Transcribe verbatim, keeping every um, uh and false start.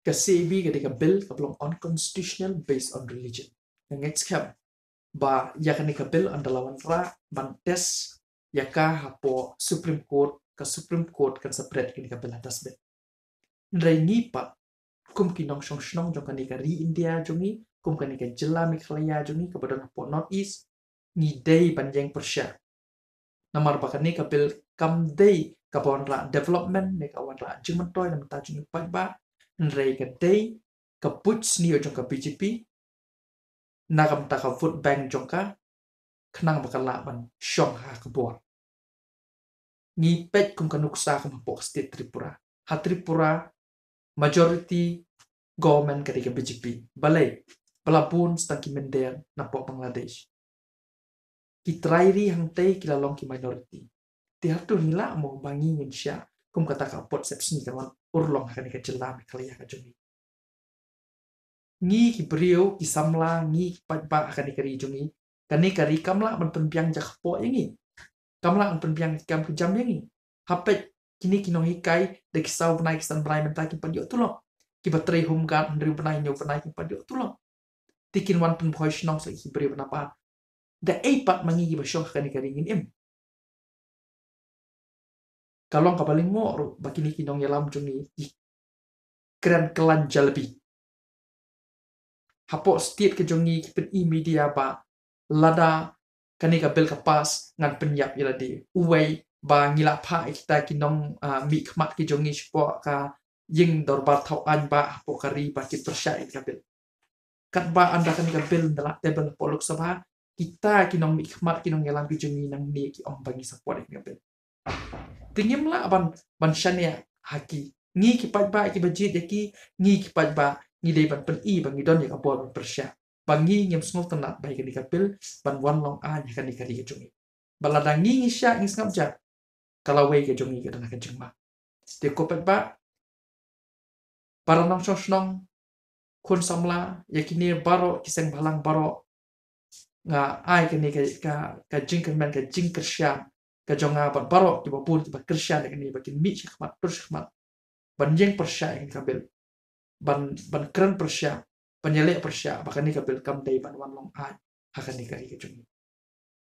ka C A B ka dei ka bill kaba long unconstitutional based on religion. Nga ngeit skhem ba ïa kane ka bill ynda la wanrah ban test ïa ka hapoh Supreme Court, ka Supreme Court kan sa pret ïa kane ka bill ha dustbin. Hynrei ngi pat kum ki nongshong shnong jong kane ka ri India jong ngi, kum kane ka jylla Meghalaya jong ngi kaba don hapoh North East, ngi dei ban ïeng pyrshah. Namar ba kane ka bill kam dei kaba wanrah development ne ka wanrah jingmyntoi na bynta jong ngi paidbah, hynrei ka dei ka buit sniew jong ka B J P na ka bynta ka vote bank jong ka, khnang ba ka lah ban shong ha ka bor. Ngi peit kum ka nuksa kum hapoh ka state Tripura. Ha Tripura, majority government ka dei ka B J P. Balei? Ba la bun tang ki mynder napoh Bangladesh. Ki trai ri hangtei ki la long ki minority. Te hato ngi lah mo ba ngi ngin shah kum kata ka apot sepsngi kan wan urlong ha kane ka jylla Meghalaya ka jong ngi. Ngi ki briew, ki samla, ngi ki paidbah ha kane ka ri jong ngi, kane ka ri kam lah ban pynbiang ja kpoh ïa ngi. Kam lah ban pynbiang ki kam ki jam ïa ngi. Hapdeng kine ki nonghikai, da ki saw bnai ki san bnai mynta kim pat ïoh tulop. Kiba trei home guard hynriew bnai hynñiew bnai kim pat ïoh tulop. Te kin wan pynbhoi shnong sa ki briew ba na pat. Da ei pat ma ngi kiba shong ha kane ka ri ngin im? Ka long kaba lyngngoh ruh ba kine ki nongïalam jong ngi ki kren klan jalebi. Hapoh state ka jong ngi ki pyni media ba lada kane ka bill ka pass ngan pynïap ïa lade. Uwei ba ngi la phah ïa kita ki nong, ah, mihkhmat ki jong ngi shapoh ka ïing dorbar thaw aiñ ba hapoh ka ri ba kin pyrshah ïa ka bill. Katba ynda kane ka bill ynda la table hapoh Lok Sabha, kita ki nongmihkhmat ki nongïalam ki jong ngi nangne ki ong ba ngi support ïa kane ka bill. Te ngim lah ban, ban shaniah ha ki. Ngi ki paidbah kiba jied ïa ki, ngi ki paidbah ngi dei ban pyni ba ngi don ïa ka bor ban pyrshah. Ba ngi ngim sngewtynnat ba ïa kane ka bill ban wan long aiñ ha kane ka ri ka jong ngi. Ba lada ngi ngi shah ngi sngap jah, ka lawei ka jong ngi ka don ha ka jingma. Te ko paidbah, para nongshong shnong, khun samla, ïa kine baroh ki seng bhalang baroh, nga ai kane ka, ka, ka jingkyrmen, ka jingkyrshan ka jong nga bad baroh kiba bun kiba kyrshan ïa kane ba kin mih shakhmat tur shakhmat ban ïeng pyrshah ïa kane ka bill, ban, ban kren pyrshah, ban ïaleh pyrshah ba kane ka bill kam dei ban wan long aiñ ha kane ka ri ka jong ngi.